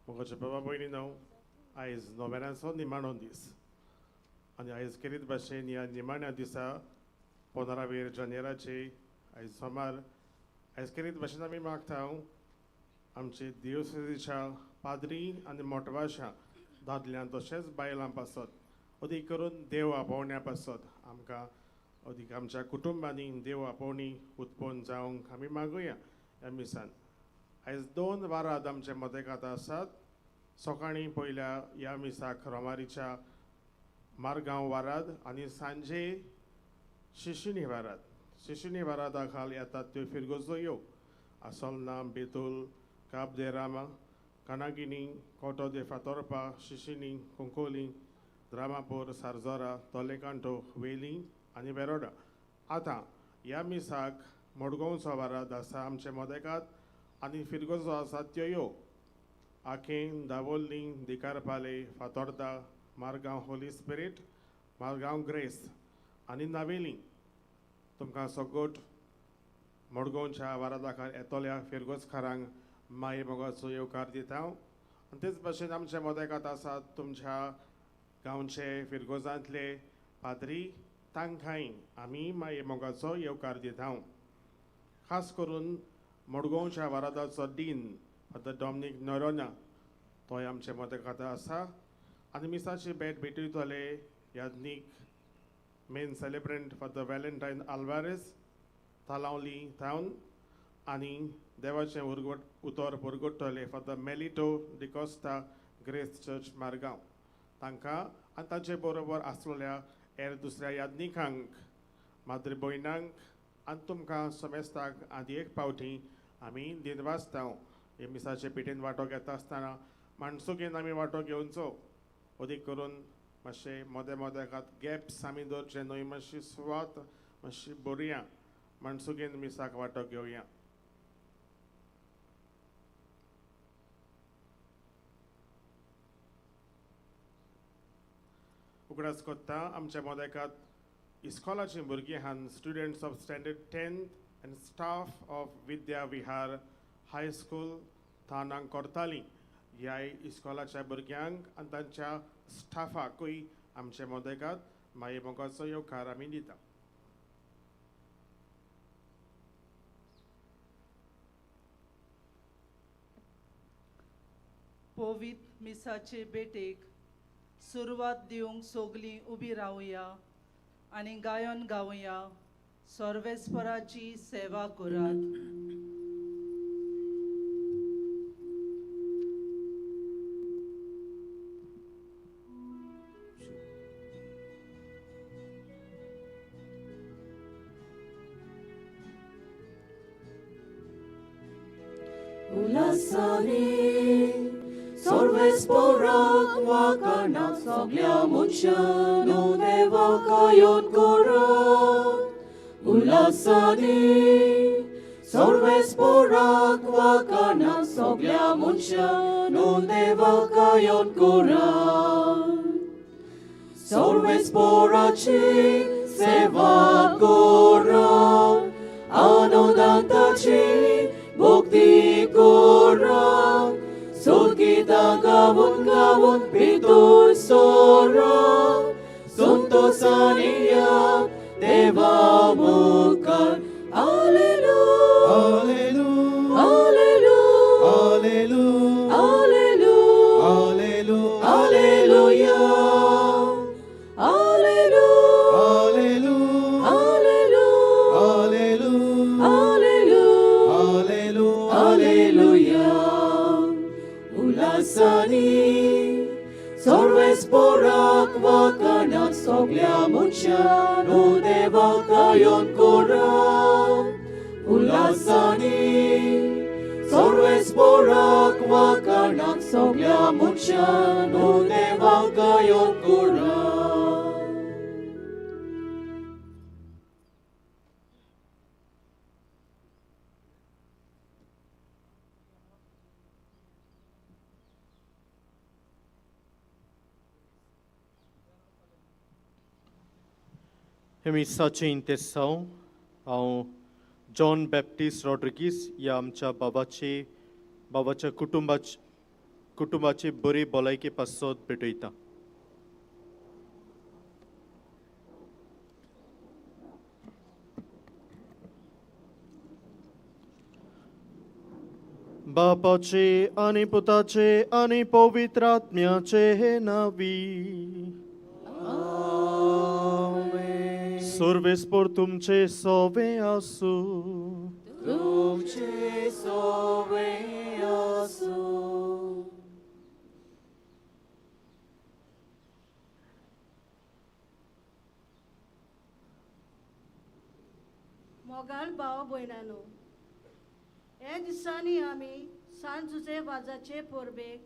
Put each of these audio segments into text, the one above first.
मोगाच्या बाबा भयणीनो, आयज नोव्हेंब्राचो निमाणो दीस आनी आयज केरीत भाशेन ह्या निमाण्या दिसा 15 जानेराचे आयज सोमार आयज केरीत भाशेन आमी मागता आमचे दिवसेच्या पाद्री आनी मोटवाशा दादल्यां तशेंच बायलां पासत अदीक करून देव आपोवण्या पासत आमकां अदीक आमच्या कुटुंबांनी देव आपोवणी उत्पन्न जावंक आमी मागुया. ह्या मिसान आयज 2 वारात आमचे मदेकात आसात. सकाळीं पयल्या ह्या मिसाक रोमारीच्या मारगांव वाराद आनी सांजे शिशिणी वाराद. शिशिणी वारादा खाल येतात त्यो फिरगोजो यो आसोलना, बेतूल, काब दे रामा, कानागिनी, कोटो दे फातोरपा, शिशिणी, कुंकोली, द्रामापूर, सारजोरा, तोलेकांटो, वेली आनी बेरोडा. आतां ह्या मिसाक मडगांवचो वाराद आसा आमचे मदेकात आनी फिरगोजो आसा त्यो यो Aquem, Dabolim, Dicarpale, Fatorda, Margao Holy Spirit, Margao Grace आनी नावेली. तुमकां सगोट मडगांवच्या वारादाकार येतल्या फिरगोजकारांक माये मोगाचो येवकार दिता. आनी तेच भाशेन आमच्या मदेकात आसात तुमच्या गांवचे फिरगोजांतले पाद्री, तांकांय आमी माये मोगाचो येवकार दिता. खास करून मडगांवच्या वारादाचो डीन फादर डॉमनीक नोरोना तोय आमचे मदेकात आसा. आनी मिसाची भेट भेटयतले Yagnik main celebrant Father Valentine Alvares Talaulim town आनी देवाचें उरगट उतर पुरगुट्टले Father Melito D'Costa Grace Church Margao. तांकां आनी तांचे बरोबर आसलेल्या हेर दुसऱ्या याज्ञिकांक, माद्री भयणांक आनी तुमकां समेस्ताक आदी एक पावटी आमी दिनवासता. हे मिसाचे पेटेन वांटो घेता आसतना माणसुकेन आमी वांटो घेवचो, अदीक करून मातशें मोदें मोदेकात गॅप्स आमी दवरचे न्हय, मातशी सुवात मातशी बरया माणसुकेन मिसाक वांटो घेवया. उगडास कोत्ता आमच्या मोदेकात इस्कॉलाचीं भुरगीं आहात, students of standard 10th and staff of Vidya Vihar high school थानांक करतालीं. ह्या इस्कॉलाच्या भुरग्यांक आनी तांच्या स्टाफाकूय आमचे मोदेकात माये मोगाचो येवकार आमी दिता. पवित्र मिसाचे भेटेक सुरवात दिवंक सगलीं उबी रावया आनी गायन गावया. सर्वेस्पराची सेवा करात. Ulasani, sorves porak wakanak soglia muncha no deva kayon korak. Ulasani, sorves porak wakanak soglia muncha no deva kayon korak. Sorves porachi seva korak, anodantachi bhakti korang, sukita gawun gawun pitur sorang, suntosaniya deva mukar. Alleluia, Alleluia, Alleluia, Alleluia, Alleluia, Alleluia, Alleluia, Alleluia, Alleluia, Alleluia, Alleluia, Alleluia, Alleluia, Alleluia. Ulasani, sorves porak wakanak soglia muncha no deva kayon korak. Ulasani, sorves porak wakanak soglia muncha no deva kayon korak. हे मिसाची इंतेसांव हांव John Baptist Rodrigues ह्या आमच्या बाबाचे बाबाच्या कुटुंबाचे कुटुंबाची बरी भलायकी पासत भेटयता. बापाचे आनी पुताचे आनी पवित्र आत्म्याचे नावी. सर्वेस्पर तुमचे सोवे आसूं. तुमचे सोवे आसूं. मोगाळ भाव भयणानो, हे दिसांनी आमी सांत जुजे वाजाचे परबेक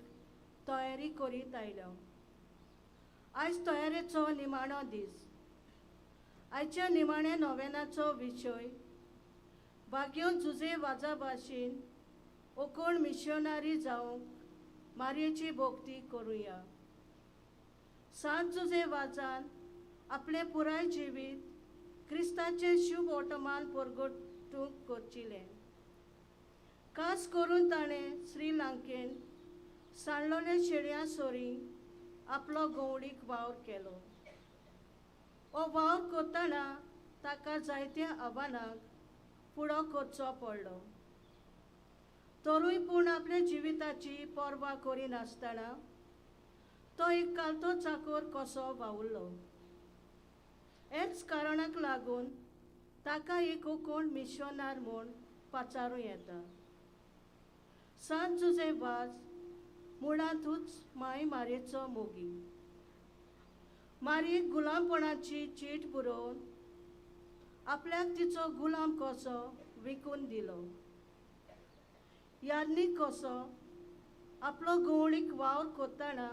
तयारी करीत आयल्या. आयज तयारेचो निमाणो दीस. आयच्या निमाण्या नोवेनाचो विशय भाग्योन जुजे वाजा भाशेन ओकोण मिशनारी जावंक मारयेची भोक्ती करुया. सांत जुजे वाजान आपलें पुराय जिवीत क्रिस्ताचें शुभ वर्तमान परगटूंक करचिलें. खास करून ताणें श्रीलंकेन सांडलोले शेळयां सोरी आपलो गवळीक वावर केलो. हो वावर करतना ताका जायत्या आव्हानांक फुडो करचो पडलो. तरूय पूण आपल्या जिविताची पर्वा करिनासतना तो एक कालतो चाकोर कसो वावुरलो. हेच कारणाक लागून ताका एक कोण मिशनार म्हूण पाचारूं येता. सांत जुजे वाज मुळांतूच माय मारयेचो मोगी. मारयेक गुलामपणाची चीट बरोवन आपल्याक तिचो गुलाम कसो विकून दिलो. यादनीक कसो आपलो गवळीक वावर करतना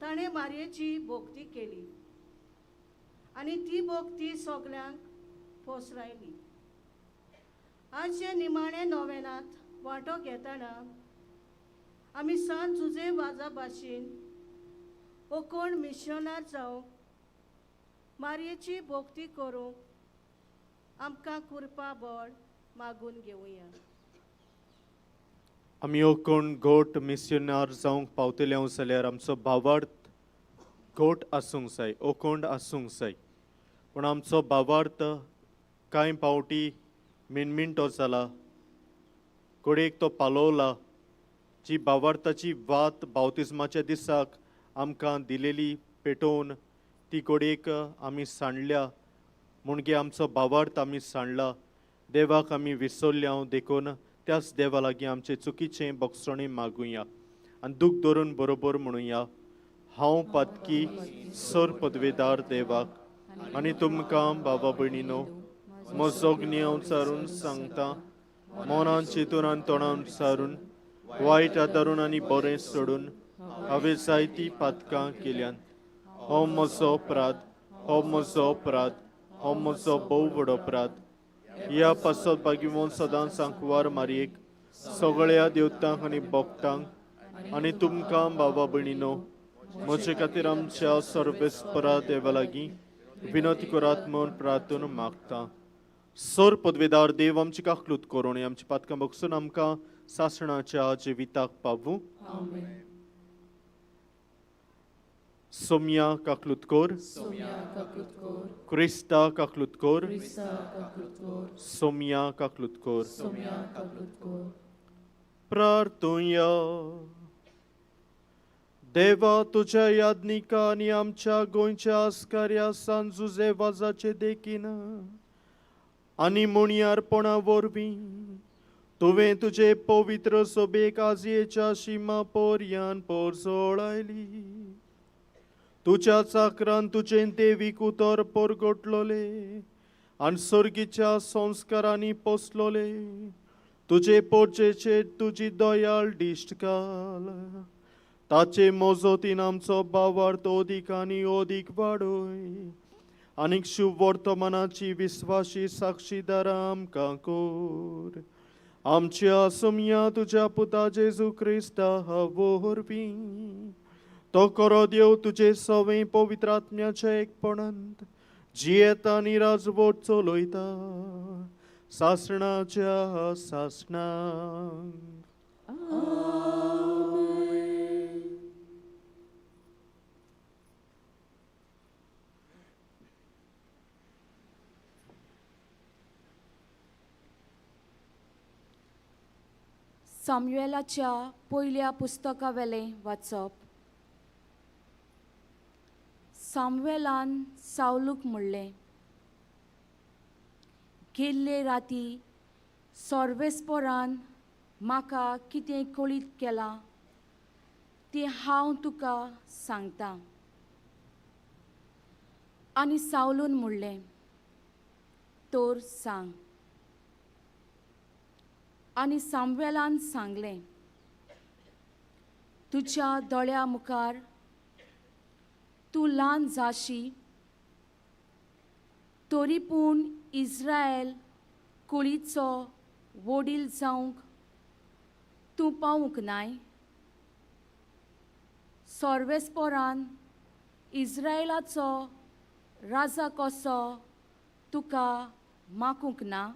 ताणें मारयेची भोक्ती केली आनी ती भोक्ती सगल्यांक पोसरायली. आज हे निमाणे नोवेनांत वांटो घेतना आमी सांत जुजे वाजा भाशेन ओकोण मिशनार जावंक मारयेची भोक्ती करूंक आमकां कृपा बळ मागून घेवया. आमी कोण घोट मिशनार जावंक पावतले जाल्यार आमचो भावार्थ घोट आसूंक जाय, ओकोंड आसूंक जाय. पूण आमचो भावार्थ कांय पावटी मिणमिणटो जाला, घडयेक तो पालोवला. जी भावार्थाची वात बावतिज्माच्या दिसाक आमकां दिलेली पेटोवन ती घडयेक आमी सांडल्या, म्हणगे आमचो भावार्थ आमी सांडला, देवाक आमी विसरल्या. देखून त्याच देवा लागीं आमचे चुकीचें बक्षणें मागुया आनी दूख धरून बरोबर म्हणुया, हांव पातकी सर पदवेदार देवाक आनी तुमकां बाबा भयणीनो म्हजो गिन्याव सारून सांगता, मनान चिंतून आनी तोंडान सारून वायट आदारून आनी बरें सोडून हांवें जायतीं पातकां केल्यांत. हो म्हजो अपराध, हो म्हजो अपराध, हो म्हजो भोव व्हड अपराध. ह्या पासत बागिवोन सदांच सांकवार मारयेक सगळ्या देवतांक आनी भक्तांक आनी तुमकां बाबा भयणीनो म्हजे खातीर आमच्या सर्वेस्परा देवा लागीं विनोती करात म्हूण प्रार्थना मागता. सर पदवेदार देव आमची काकलूत करून आमची पातकां बगसून आमकां सासणाच्या जिविताक पावूं. सोम्या काकलूत कर, क्रिस्ता काकलूत कर, सोम्या काकलूत कर. प्रार्थुया. देवा तुझ्या यादनिका आनी आमच्या गोंयच्या आस्कार्या सांत जुजे वाजाचे देखीन आनी मुणयारपणा वरवीं तुवें तुजे पवित्र सोबेक आजयेच्या शिमा पोरयान पोरजोळायली. तुज्या चाकरान तुजें देवीक उतर परगटलोले आनी सर्गीच्या संस्कारांनी पोसलोले. तुजे पोरचेचेर तुजी दयाळ दिश्ट घाल, ताचे मजतीन आमचो भावार्थ अदीक आनी अदीक वाडय आनीक शुभ वर्तमानाची विस्वाशी साक्षीदारां आमकां कर. आमच्या सुमया तुज्या पुता जेजू क्रिस्ता वरवीं तो करो देव तुजे सवें पवित्र आत्म्याच्या एकपणांत जियेता आनी राजवट चलयता सासणाच्या सासणाक. सामुएलाच्या पयल्या पुस्तकावेलें वाचप. सामुएलान सावलूक म्हणलें, गेल्ले राती सर्वेस्परान म्हाका कितें कळीत केलां तें हांव तुका सांगतां. आनी सावलून म्हणलें, तर सांग. आनी सामुएलान सांगलें, तुज्या दोळ्या मुखार तूं ल्हान जाशी, तरी पूण इस्रायल कुळीचो वडील जावंक तूं पावूंक नाय. सर्वेस्परान इस्रायलाचो राजा कसो तुका मागूंक ना.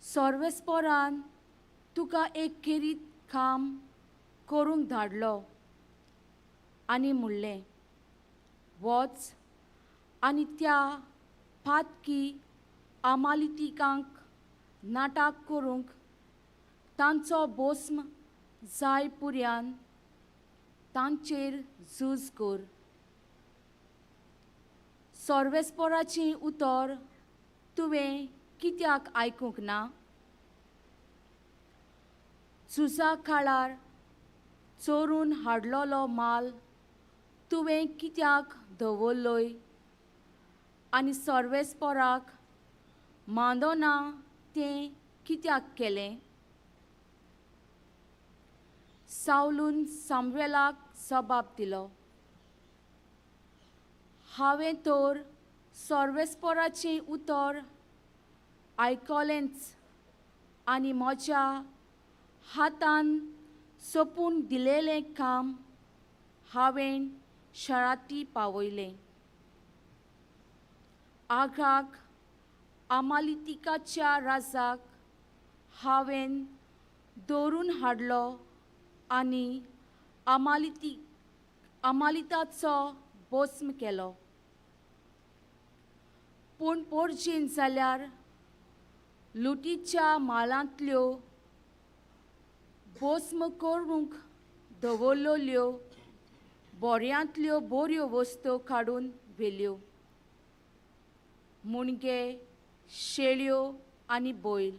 सर्वेस्परान तुका एक खेरीत काम करूंक धाडलो आनी म्हणलें, वच आनी त्या पातकी आमालितिकांक नाटक करूंक तांचो बोस्म जाय पुर्यान तांचेर झूज कर. सर्वेस्पराचें उतर तुवें कित्याक आयकूंक ना? झुजा काळार चोरून हाडलेलो माल तुवें कित्याक दवरलोय आनी सर्वेस्पराक मानना तें कित्याक केलें? सावलून सामुएलाक जबाब दिलो, हांवें तर सर्वेस्पराचें उतर आयकलेंच आनी म्हज्या हातान सोंपून दिलेलें काम हांवें शराती पावयलें. आगाक आमालितिकाच्या राजाक हांवें दवरून हाडलो आनी आमालिताचो भस्म केलो. पूण पोरजेन जाल्यार लुटीच्या मालांतल्यो भस्म करूंक दवरलेल्यो बोऱ्यांतल्यो बऱ्यो वस्तू काडून व्हेल्यो, मुणगे, शेळ्यो आनी बैल.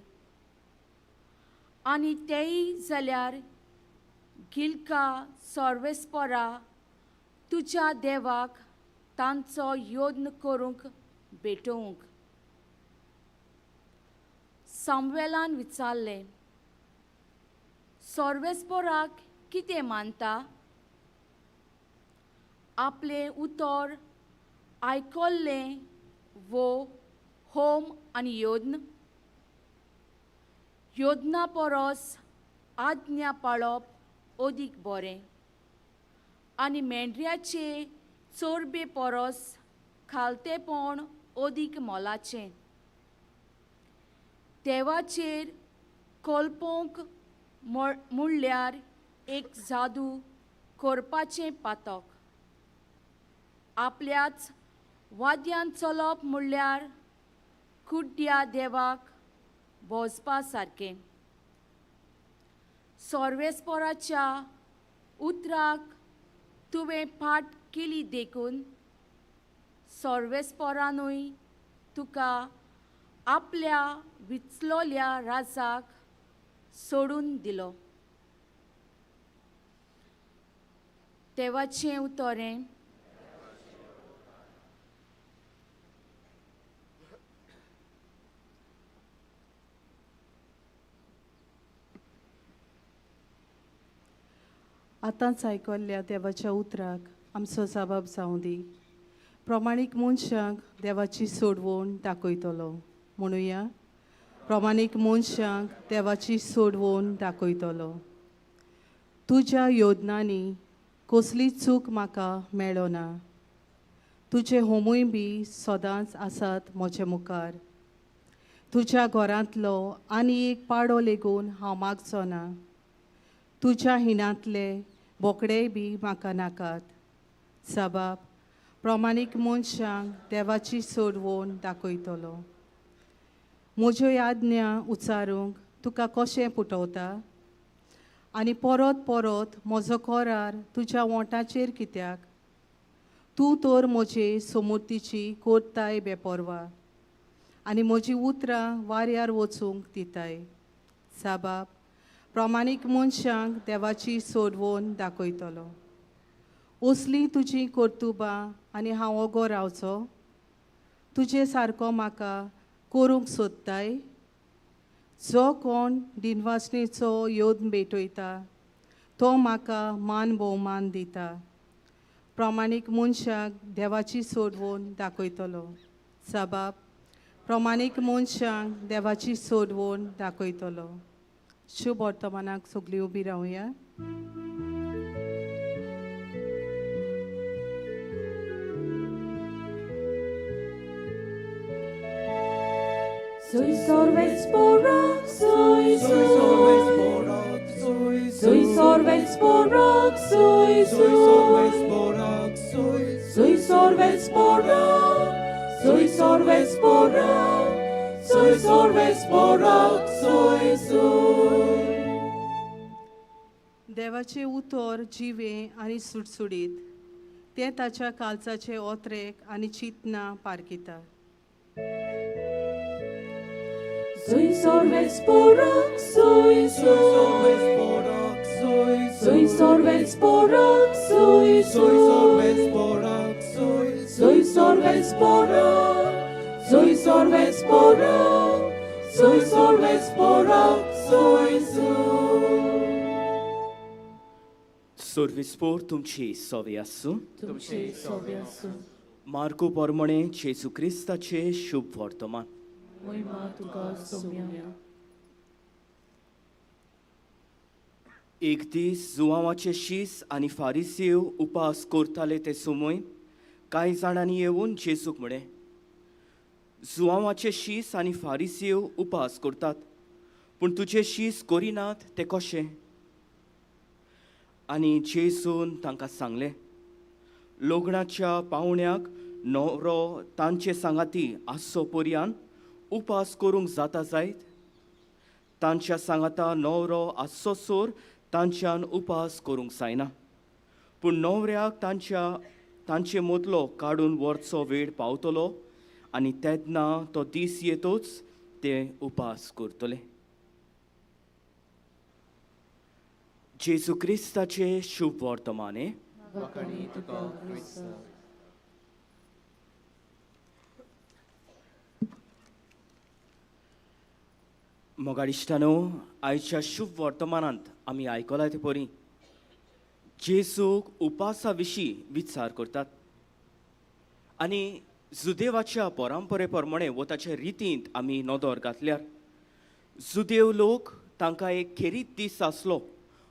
आनी तेय जाल्यार गिलका सर्वेस्परा तुज्या देवाक तांचो यत्न करूंक भेटोवंक. सामुएलान विचारलें, सर्वेस्पराक कितें मानता? आपलें उतर आयकल्लें वो होम आनी यत्न? यत्ना परस आज्ञा पाळप अदीक बरें आनी मेंढऱ्याचे चोरबे परस खालतेपण अदीक मोलाचें. देवाचेर कल्पोवंक म्हणल्यार एक जादू करपाचें पातक. आपल्याच वाद्यान चलप म्हणल्यार कुड्ड्या देवाक भोजपा सारकें. सर्वेस्पराच्या उतराक तुवें फाट केली देखून सर्वेस्परानूय तुका आपल्या विचलोल्या राजाक सोडून दिलो. देवाचें उतरें. आतांच आयकल्ल्या देवाच्या उतराक आमचो जबाब जावं दी. प्रमाणीक मनशांक देवाची सोडवण दाखयतलो. म्हणुया, प्रमाणीक मनशांक देवाची सोडवण दाखयतलो. तुज्या योजनांनी कसली चूक म्हाका मेळना. तुजे होमूय बी सदांच आसात म्हजे मुखार. तुज्या घरांतलो आनी एक पाडो लेगून हांव मागचो ना. तुज्या हिणांतले बोकडेय बी म्हाका नाकात. सबाब प्रमाणीक मनशांक देवाची सोडवण दाखयतलो. म्हज्यो आज्ञा उच्चारूंक तुका कशें पुटवता आनी परत परत म्हजो कोरार तुज्या ओंठाचेर कित्याक? तूं तर म्हजे सोमुर्तीची कोरताय बेपोरवा आनी म्हजीं उतरां वाऱ्यार वचूंक दिताय. साबाब प्रमाणीक मनशांक देवाची सोडवण दाखयतलो. असलीं तुजीं कर्तुबां आनी हांव ओगो रावचो? तुजे सारको म्हाका करूंक सोदताय? जो कोण दिनवासणेचो योद भेटयता तो म्हाका मान भोवमान दिता. प्रमाणीक मनशाक देवाची सोडवण दाखयतलो. साबाब प्रमाणीक मनशांक देवाची सोडवण दाखयतलो. शुभ वर्तमानाक सगळीं उबी रावया. Soy sorves porak, soy soy. Soy sorves porak, soy soy. Soy sorves porak, soy sorves porak, soy sorves porak, soy soy. देवाचें उतर जिवें आनी सुटसुटीत, तें ताच्या कालचाचे ओत्रेक आनी चिंतनां पारखिता. Soy sorves porak, soy soy. Soy sorves porak, soy soy. Soy sorves porak, soy sorves porak, soy sorves porak, soy soy. सोर्विस्पोर तुमची सोवे आसूं. तुमचे सोवे आसूं. मार्को पोरमणे जेजू क्रिस्ताचे शुभ वर्तमान. महिमा तुका सोम्या. एक दीस जुवांवाचे शीस आनी फारिसीव उपास करताले ते सुमय कांय जाणांनी येवन जेजूक म्हळें, जुवांवाचे शीस आनी फारिसीव उपास करतात, पूण तुजे शीस करिनात ते कशें? आनी जेजून तांकां सांगलें, लग्नाच्या पावण्याक न्हवरो तांचे सांगाती आसचो पर्यान उपास करूंक जाता जायत? तांच्या सांगाता न्हवरो आसचो सोर तांच्यान उपास करूंक जायना, पूण न्हवऱ्याक तांचे मदलो काडून व्हरचो वेळ पावतलो आनी तेन्ना तो दीस येतोच ते उपास करतले. जेजू क्रिस्ताचे शुभ वर्तमान. मोगाळ इश्टानो, आयच्या शुभ वर्तमानांत आमी आयकलां ते परी जेजूक उपासा विशीं विचार करतात आनी जुदेवाच्या परंपरे प्रमाणे वो ताच्या रितींत आमी नदर घातल्यार जुदेव लोक तांकां एक खेरीत दीस आसलो.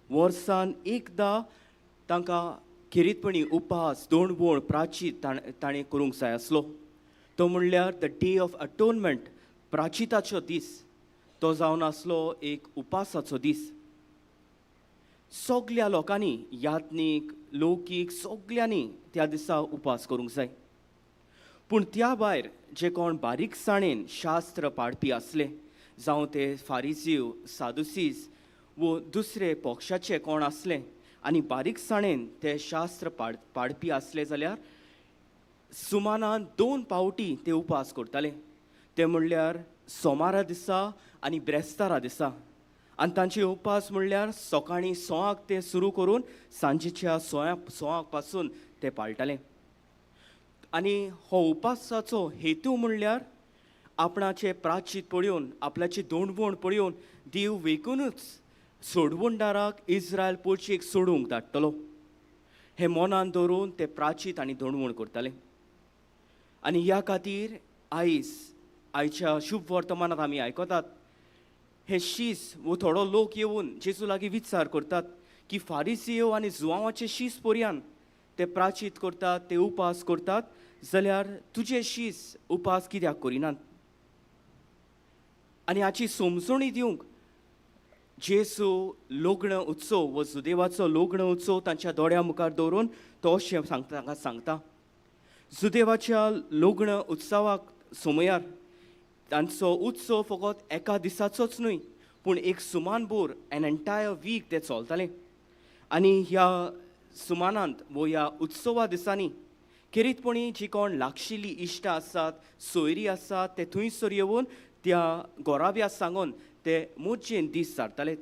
वर्सान एकदां तांकां खेरीतपणी उपास दोणवण प्राचीत ताणें करूंक जाय आसलो. तो म्हणल्यार the day of atonement, प्राचिताचो दीस. तो जावन आसलो एक उपासाचो दीस. सगल्या लोकांनी, याज्ञीक लौकीक सगल्यांनी त्या दिसा उपास करूंक जाय. पूण त्या भायर जे कोण बारीकसाणेन शास्त्र पाळपी आसले, जावं ते फारिजीव, सादुसीज वो दुसरे पक्षाचे कोण आसले आनी बारीकसाणेन ते शास्त्र पाळपी आसले जाल्यार सुमानान 2 पावटी ते उपास करताले. ते म्हणल्यार सोमारा दिसा आनी ब्रेस्तारा दिसा. आनी तांचे उपास म्हणल्यार सकाळीं 6 ते सुरू करून सांजेच्या 6 पासून ते पाळटाले. आनी हो उपासाचो हेतू म्हणल्यार आपणाचे प्राचीत पळोवन, आपल्याची दोणवण पळोवन देव वेगूनच सोडवणदाराक इस्रायल पोळचेक सोडूंक धाडटलो हें मनान दवरून ते प्राचीत आनी दोणवण करताले. आनी ह्या खातीर आयज आयच्या शुभ वर्तमानांत आमी आयकतात हे शीस वो थोडो लोक येवन जेजू लागीं विचार करतात की फारिसियो आनी जुवांवाचे शीस पर्यान ते प्राचीत करतात, ते उपास करतात, जाल्यार तुजे शीस उपास कित्याक करिनात? आनी हाची समजणी दिवंक जेजू लग्न उत्सव वो जुदेवाचो लग्न उत्सव तांच्या दोळ्या मुखार दवरून तो अशें सांगता, तांकां सांगता. जुदेवाच्या लग्न उत्सवाक समयार तांचो उत्सव फकत एका दिसाचोच न्हय, पूण एक सुमानभर, एन एंटायर वीक ते चलतालें. आनी ह्या सुमानांत वो ह्या उत्सवा दिसांनी खेरीतपणी जी कोण लागशिल्ली इश्टां आसात, सोयरी आसात, ते थंयसर येवन त्या गोराव्या सांगून ते मोजेन दीस सारताले.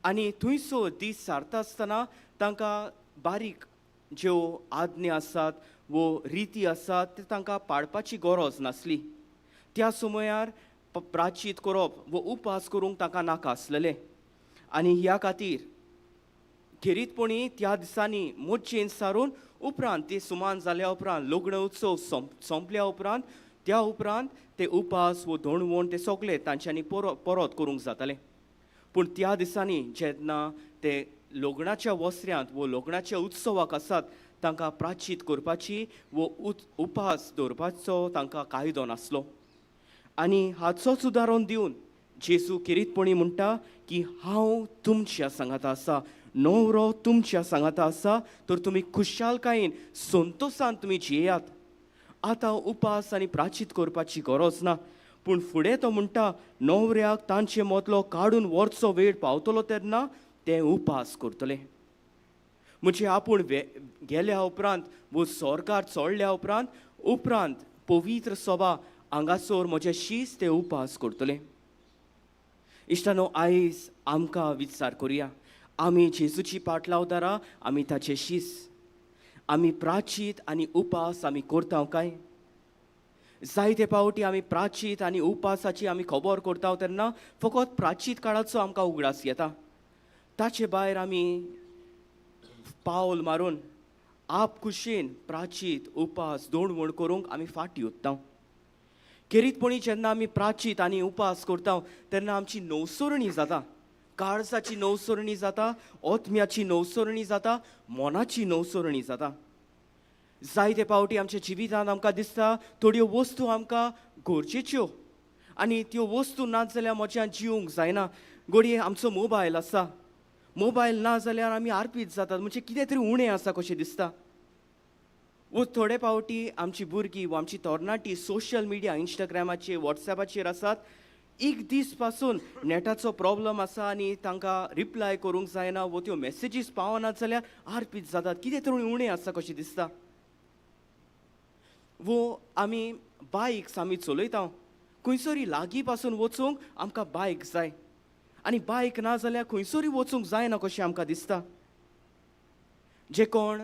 आनी थंयसर दीस सारता आसतना तांकां बारीक ज्यो आज्ञा आसात वो रिती आसात ते तांकां पाळपाची गरज नासली. त्या समयार प्राचीत करप वो उपास करूंक तांकां नाका आसलेलें. आनी ह्या खातीर खेरीतपणी त्या दिसांनी मोजेन सारून उपरांत ती सुमान जाल्या उपरांत, लग्न उत्सव सोंपल्या उपरांत, त्या उपरांत ते उपास वो धोणवण ते सगळे तांच्यांनी परत करूंक जाताले. पूण त्या दिसांनी जेन्ना ते लग्नाच्या वस्त्र्यांत वो लग्नाच्या उत्सवाक आसात तांकां प्राचीत करपाची वो उपास दवरपाचो तांकां कायदो नासलो. आनी हाचोच उदाहरण दिवन जेजू खेरीतपणी म्हणटा की हांव तुमच्या सांगाता आसा, न्हवरो तुमच्या सांगाता आसा, तर तुमी खुशालकायेन संतोसान तुमी जियेयात. आतां उपास आनी प्राचीत करपाची गरज ना. पूण फुडें तो म्हणटा न्हवऱ्याक तांचे मदलो काडून व्हरचो वेळ पावतलो तेन्ना ते उपास करतले. म्हणजे आपूण गेल्या उपरांत वो सरकार चोडल्या उपरांत उपरांत पवित्र सभा हांगासर म्हजे शीस ते उपास करतले. इश्टानो, आयज आमकां विचार करुया, आमी जेजूची पाटलावदारां, आमी ताचे शीस, आमी प्राचीत आनी उपास आमी करता काय? जायते पावटी आमी प्राचीत आनी उपासाची आमी खबर करता तेन्ना फकत प्राचीत काळाचो आमकां उगडास येता. ताचे भायर आमी पावल मारून आप खुशेन प्राचीत उपास दोणवण करूंक आमी फाटी उत्ता. खेरीतपणी जेन्ना आमी प्राचीत आनी उपास करता तेन्ना आमची नवसरणी जाता, काळजाची नवसरणी जाता, आत्म्याची नवसरणी जाता, मनाची नवसरणी जाता. जायते पावटी आमच्या जिवितांत आमकां दिसता थोड्यो वस्तू आमकां गरजेच्यो आनी त्यो वस्तू ना जाल्यार म्हज्यान जिवंक जायना. घडये आमचो मोबायल आसा, मोबायल ना जाल्यार आमी आरपीत जातात, म्हणजे कितें तरी उणें आसा कशें दिसता. वो थोडे पावटी आमची भुरगीं वो आमची तरणाटी सोशल मिडिया इंस्टाग्रामाचेर वॉट्सॅपाचेर आसात, एक दीस पासून नेटाचो प्रॉब्लम आसा आनी तांकां रिप्लाय करूंक जायना वो त्यो मॅसेजीस पावनात जाल्यार आरपीत जातात, कितें तरी उणें आसा कशें दिसता. वो आमी बायक्स आमी चलयता, खंयसरी लागीं पासून वचूंक आमकां बायक जाय आनी बायक ना जाल्यार खंयसरी वचूंक जायना कशें आमकां दिसता. जे कोण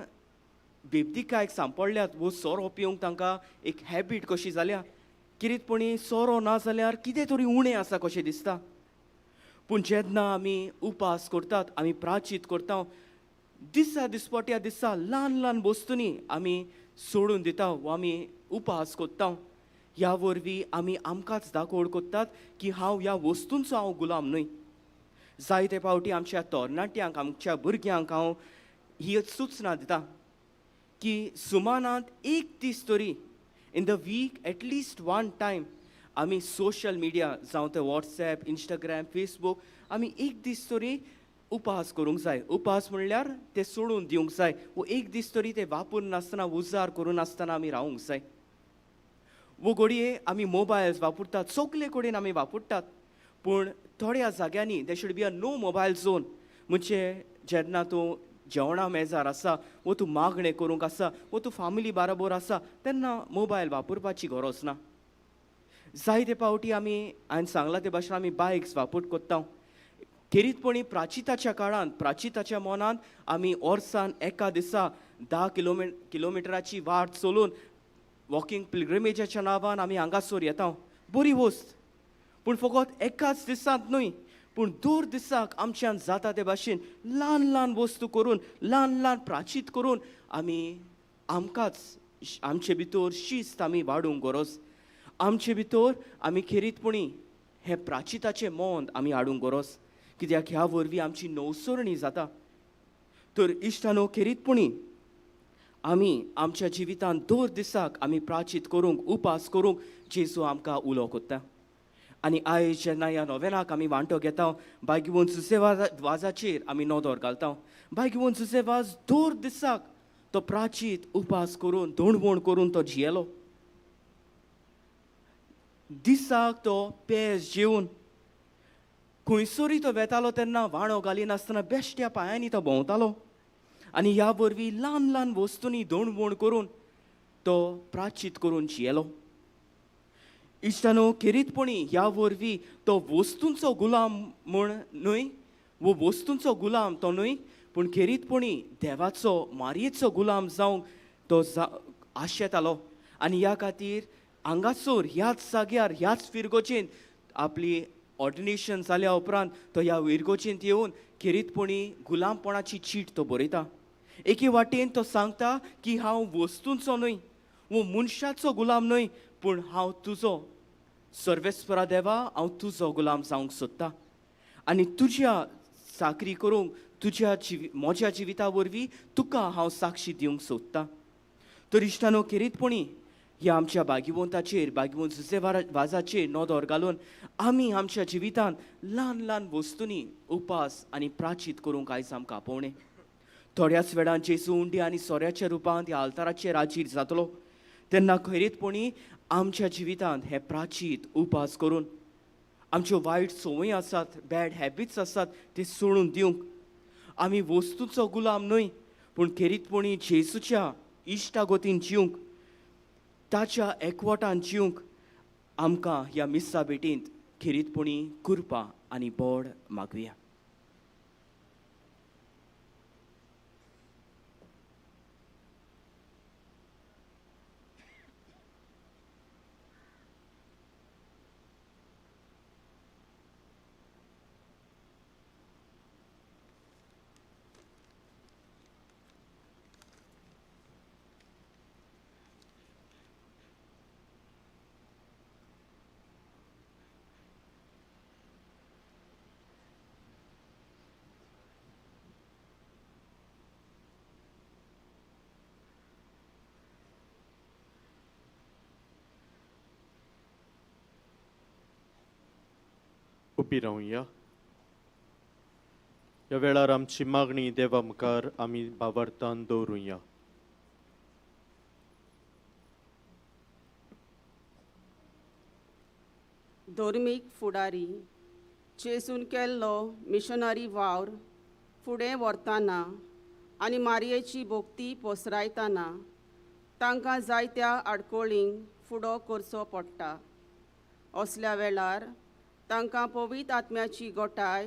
बेबदिकायक सांपडल्यात वो सोरो पिवंक तांकां एक हॅबीट कशी जाल्या, किरीतपणी सोरो ना जाल्यार कितें तरी उणें आसा कशें दिसता. पूण जेन्ना आमी उपास करतात, आमी प्राचीत करता, दिसा दिसपट्या दिसा ल्हान ल्हान वस्तूंनी आमी सोडून दिता वो आमी उपास करता. ह्या वरवीं आमी आमकांच दाखोवड करतात की हांव ह्या वस्तूंचो हांव गुलाम न्हय. जायते पावटी आमच्या तरणाट्यांक, आमच्या भुरग्यांक हांव ही सुचना दिता की सुमानांत एक दीस तरी, in the week at least one time आमी सोशल मिडिया जावं ते वॉट्सॅप, इंस्टाग्राम, फेसबूक आमी एक दीस तरी उपास करूंक जाय. उपास म्हणल्यार ते सोडून दिवंक जाय वो एक दीस तरी ते वापर नासतना, उजार करूं नासतना आमी रावूंक जाय. वो घडये आमी मोबायल्स वापरतात, सगळे कडेन आमी वापरतात, पूण थोड्या जाग्यांनी there should be a no mobile zone. म्हणजे जेन्ना तूं जेवणा मेजार आसा वो तूं मागणें करूंक आसा वो तूं फामिली बाराबोर आसा तेन्ना मोबायल वापरपाची गरज ना. जायते पावटी आमी हांवें सांगलां ते भाशेन आमी बायक्स वापर करता. खेरीतपणी प्राचिताच्या काळांत, प्राचिताच्या मनांत आमी वर्सान एका दिसा 10 किलोमिटराची वाट चलून वॉकिंग पिलग्रिमेजाच्या नांवान आमी हांगासर येता. बरी वस्त, पूण फकत एकाच दिसांत न्हय, पूण दर दिसाक आमच्यान जाता ते भाशेन ल्हान ल्हान वस्तू करून, ल्हान ल्हान प्राचीत करून आमी आमकांच आमचे भितर शिस्त आमी वाडूंक गरज. आमचे भितर आमी खेरीतपणी हें प्राचिताचें मन आमी हाडूंक गरज, कित्याक ह्या वरवीं आमची नवसरणी जाता. तर इश्टानो, खेरीतपणी आमी आमच्या जिवितांत दर दिसाक आमी प्राचीत करूंक, उपास करूंक जेजू आमकां उलो कोत्ता. आनी आयज जेन्ना ह्या नोवेनाक आमी वांटो घेता, बायगिवन जुजे वाजाचेर आमी नदर घालता. बायगिवन जुजे वाज दर दिसाक तो प्राचीत उपास करून, दोणवण करून तो जियेलो. दिसाक तो पेज जेवन खंयसरूय तो वेतालो तेन्ना वाणो घालिनासतना बेश्ट्या पांयांनी तो भोंवतालो आनी ह्या वरवीं ल्हान ल्हान वस्तूंनी दणवण करून तो प्राचीत करून जियेलो. इश्टानो, खेरीतपणी ह्या वरवीं तो वस्तूंचो गुलाम म्हूण न्हय, वो वस्तूंचो गुलाम तो न्हय, पूण खेरीतपणी देवाचो मारयेचो गुलाम जावंक तो आशेतालो. आनी ह्या खातीर हांगासर ह्याच जाग्यार ह्याच फिरगोचेन आपली ऑर्डिनेशन जाल्या उपरांत तो ह्या विरगोचेंत येवन खेरीतपणी गुलामपणाची चीट तो बरयता. एके वाटेन तो सांगता की हांव वस्तूंचो न्हय वो मनशाचो गुलाम न्हय, पूण हांव तुजो सर्वेस्परा देवा, हांव तुजो गुलाम जावंक सोदता आनी तुज्या चाकरी करूंक तुज्या म्हज्या जिविता वरवीं तुका हांव साक्षी दिवंक सोदता. तर इश्टानो, खेरीतपणी ह्या आमच्या भाग्यवंताचेर, भाग्यवंत जुजे वाजाचेर नदर घालून आमी आमच्या जिवितांत ल्हान ल्हान वस्तूंनी उपास आनी प्राचीत करूंक आयज आमकां आपोवणें. थोड्याच वेळान जेजू उंडी आनी सोऱ्याच्या रुपांत ह्या आल्ताराचेर हाजीर जातलो तेन्ना खेरीतपणी आमच्या जिवितांत हे प्राचीत उपास करून आमच्यो वायट संवयी आसात, बॅड हॅबिट्स आसात ते सोडून दिवंक आमी वस्तूचो गुलाम न्हय, पूण खेरीतपणी जेजूच्या इश्टागतीन जिवंक, ताच्या एकवटान जिवंक आमकां ह्या मिस्सा भेटींत खेरीतपणी कृपा आनी बोड मागुया. उबी रावया. ह्या वेळार आमची मागणी देवा मुखार आमी भावार्थान दवरुया. धर्मीक फुडारी जेजून केल्लो मिशनरी वावर फुडें व्हरतना आनी मारयेची भक्ती पसरायतना तांकां जायत्या आडकोळींक फुडो करचो पडटा. असल्या वेळार तांकां पवित्र आत्म्याची गोटाय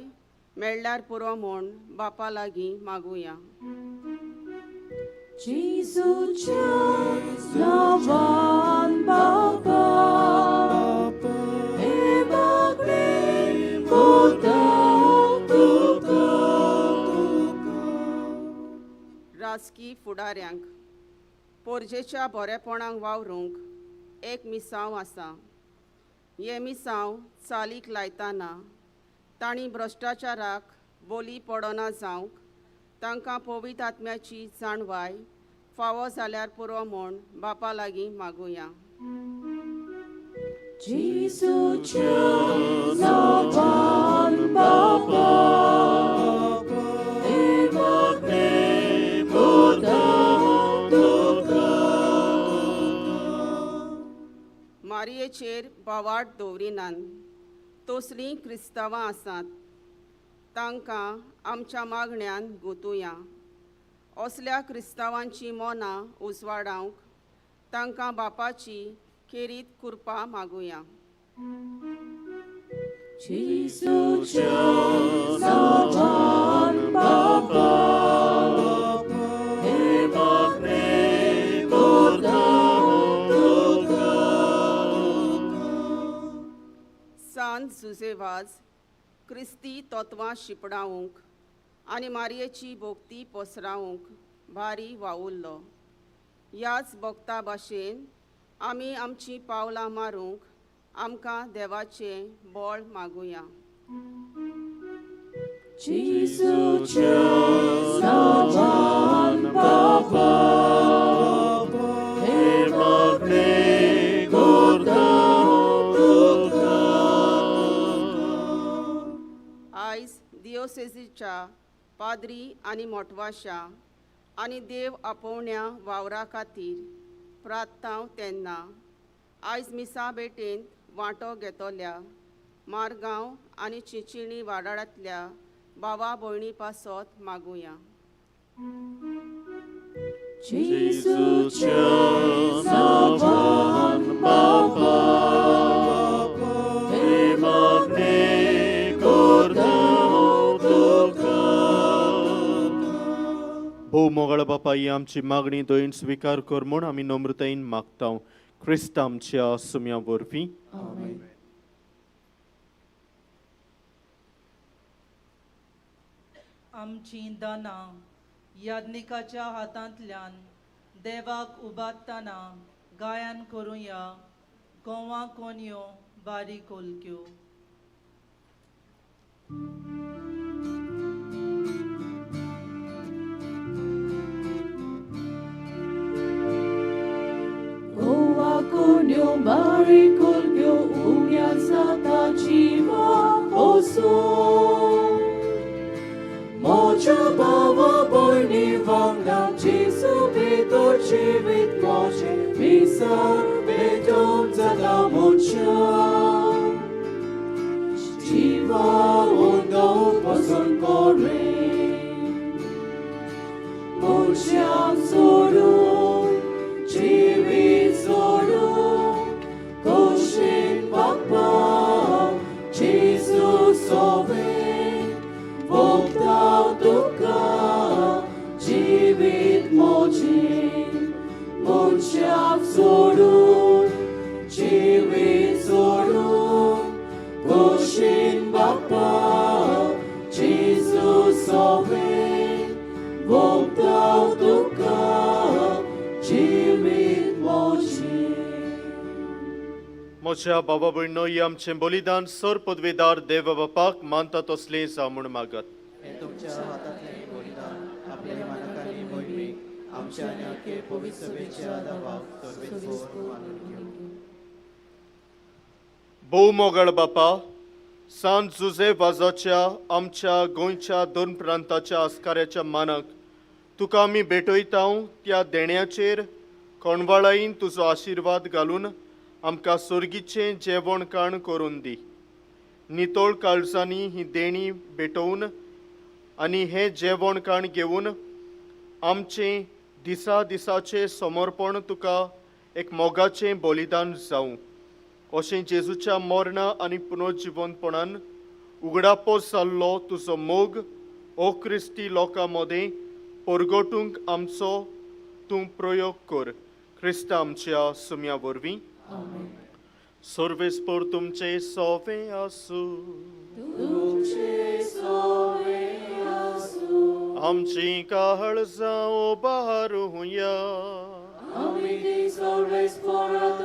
मेळ्ळ्यार पुरो म्हूण बापा लागीं मागुया. जेजूच्या नांवान बापा, हे मागणें करता तुका. राजकी फुडाऱ्यांक पोरजेच्या बरेपणाक वावरूंक एक मिसांव आसा. हे मिसांव चालीक लायतना तांणी भ्रश्टाचाराक बोली पडना जावंक तांकां पवित्र आत्म्याची जाणवाय फावो जाल्यार पुरो म्हूण बापा लागीं मागुया. जेजूच्या नांवान बापा, हे मागणें करता तुका. मारयेचेर बावाट दवरिनात तसलीं क्रिस्तांवां आसात, तांकां आमच्या मागण्यान गुंतुया. असल्या क्रिस्तांवांची मनां उजवाडावंक तांकां बापाची खेरीत कृपा मागुया. जेजूच्या नांवान बापा, हे मागणें करता तुका. सांत जुजे वाज क्रिस्ती तत्वां शिपडावंक आनी मारयेची भक्ती पसरावंक भारी वावुरलो. ह्याच भक्ता भाशेन आमी आमचीं पावलां मारूंक आमकां देवाचें बळ मागुया. जेजूच्या नांवान बापा, हे मागणें करता तुका. आयज दियोसेजीच्या पाद्री आनी मोटवाशा आनी देव आपोवण्या वावरा खातीर प्रार्थांव तेन्ना आयज मिसा भेटेंत वांटो घेतल्या मारगांव आनी चिंचिणी वाडारांतल्या बाबा भयणी पासत मागुया. जेजूच्या नांवान बापा, हे मागणें करता तुका. भोव मोगाळ बापा, ही आमची मागणी दयेन स्विकार कर म्हूण आमी नम्रतायेन मागता, क्रिस्त आमच्या सुम्या वरवीं. आमचीं दानां याज्ञिकाच्या हातांतल्यान देवाक उबारतना गायन करुया. गोवा कोनयो बारीक कोलक्यो. Goa कोन्यो बारीक कोलक्यो उम्या जाता जिवा पोसूं. म्हज्या भावा भयणी वांगडा जेजू भितर जिवीत म्हजें मिसार भेटोवन जाता मनशां. जिवा उंदो पसंत कोरे मनशांक सोडून जिवीत सोडून खोशेन बाप्पा जेजू सोवे भोगता तुका जिवीत म्हजें. मनशाक सोडून जिवीत सोडून खोशेन बाप्पा जेजू सोवे भोगता तुका जिवीत म्हजें. म्हज्या बाबा भयणो, ही आमचें बलिदान सर पदवेदार देव बापाक मानता तसलें जावं म्हूण मागत. हें तुमच्या हातांतलें बलिदान आपले मानकांनी मोहिमेक आमच्या आनी अख्खे पवित्र सभेच्या दावाक सर्वेस्पोर मानून घेवं. भोव मोगाळ बापा, सांत जुजे वाजाच्या आमच्या गोंयच्या दोन प्रांताच्या आस्काऱ्याच्या मानाक तुका आमी भेटयता. त्या देण्याचेर कोणवाळायीन तुजो आशिर्वाद घालून आमकां सोर्गीचें जेवण काण करून दी. नितळ काळजांनी ही देणी भेटोवन आनी हें जेवण काण घेवन आमचें दिसा दिसाचें समर्पण तुका एक मोगाचें बलिदान जावं, अशें जेजूच्या मरणा आनी पुनर्जिवंतपणान उगडापो जाल्लो तुजो मोग ओ क्रिस्ती लोकां मदें परगटूंक आमचो तूं प्रयोग कर, क्रिस्त आमच्या सुम्या वरवीं. सर्वेस्पोर तुमचे सोवे आसूं. तुमचे सोवे आसूं. आमची काळजां उबारुया. आमी ती सर्वेस्पोरांत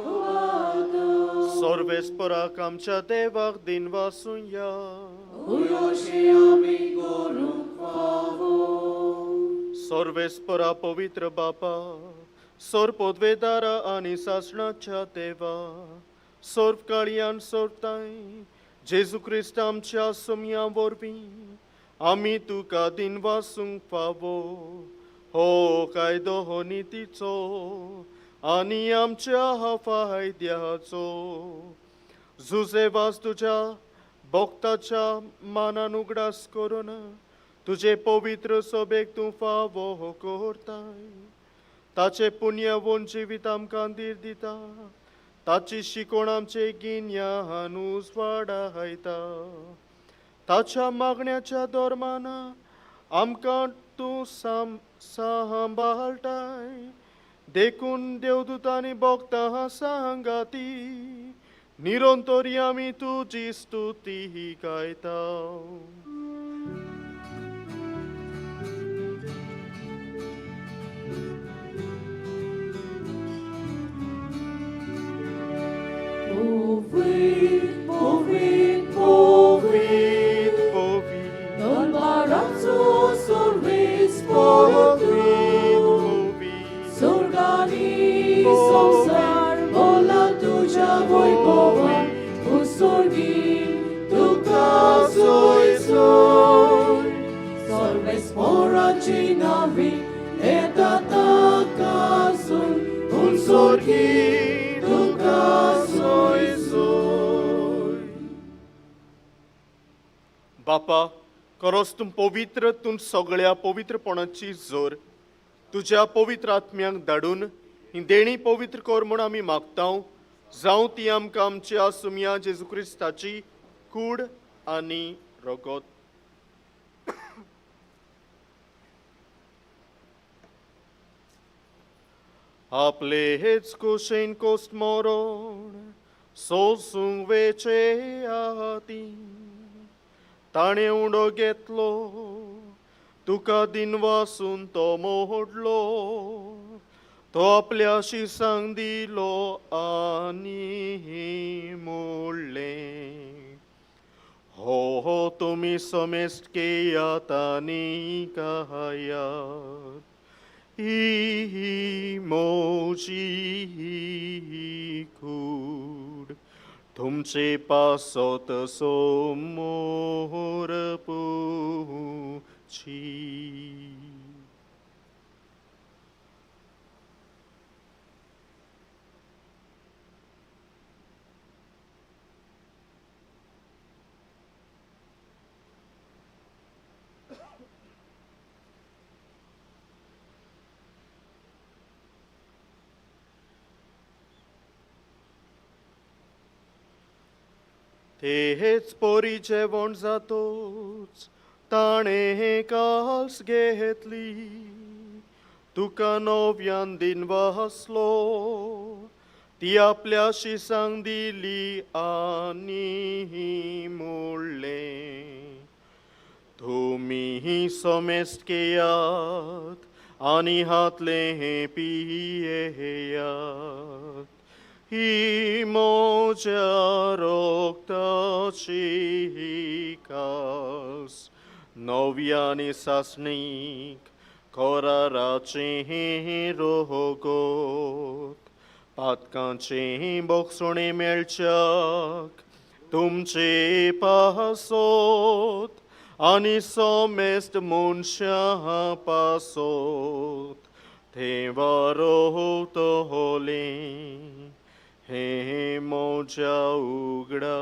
उबारता. सर्वेस्पोराक आमच्या देवाक दिनवासुया. उयोशी आमी करूंक फावो. सर्वेस्परा पवित्र बापा, सोर पदवेदारा आनी सासणाच्या देवा, सोर्व काळयान सोरताय जेजू क्रिस्त आमच्या सुमया वरवीं आमी तुका दिनवासूंक फावो. हो कायदो हो नितीचो आनी आमच्या फायद्याचो. जुजे वास तुज्या भक्ताच्या मानान उगडास करून तुजे पवित्र सभेक तूं फावो करताय. ताचे पुण्यवंत जिवीत आमकां धीर दिता, ताची शिकवण आमचे गिन्यान उजवाडायता. ताच्या मागण्याच्या धर्मान आमकां तूं सांबाळटाय. देखून देवदूतांनी भक्तां सांगाती निरंतरी आमी तुजी स्तुती गायता. Povit, povit, povit, Povit, Tolbarazzo sorris portu, Surgani samsar bola tuja voibova, Usurgi tuka soy soy, Solves poracinavi etata kasun, Unsurgi tuka soy soy. बापा, खरोच तूं पवित्र, तूं सगळ्या पवित्रपणाची जोर. तुज्या पवित्र आत्म्यांक धाडून ही देणी पवित्र कर म्हूण आमी मागता. जावं ती आमकां आमच्या सुमया जेजू क्रिस्ताची कूड आनी रगत. आपले हेच कुशेन कोस्ट मरण सोसूंक वेचे आदी ताणें उंडो घेतलो, तुका दिनवासून तो मोडलो, तो आपल्या शिसांक दिलो आनी मोडलें, हो तुमी समेस्त केयात आनी खायात, ही म्हजी कूड तुमचे पासत समोर पुची. तेच पोरी जेवण जातोच ताणें कास घेतली, तुका नव्यान दिन वासलो, ती आपल्या शिसांक दिली आनी मोडलें, तुमी समेस्त केयात आनी हातलें पियेयात, ही म्हज्या रक्ताची कास नव्या आनी सासणीक कराराचें रगत, पातकांचें बोगसणें मेळच्याक तुमचे पासत आनी समेस्त मनशां पासत थंय वारोवतलें हे म्हज्या उगडा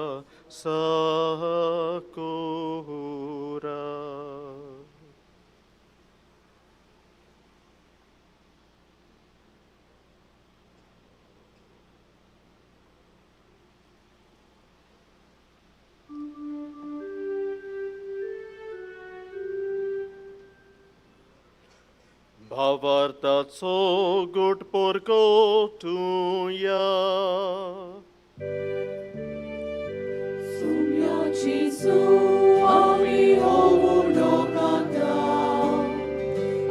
साकोरा. भावार्थाचो गोट परगटुया. सुम्या जेजू आमी हो उडो खाता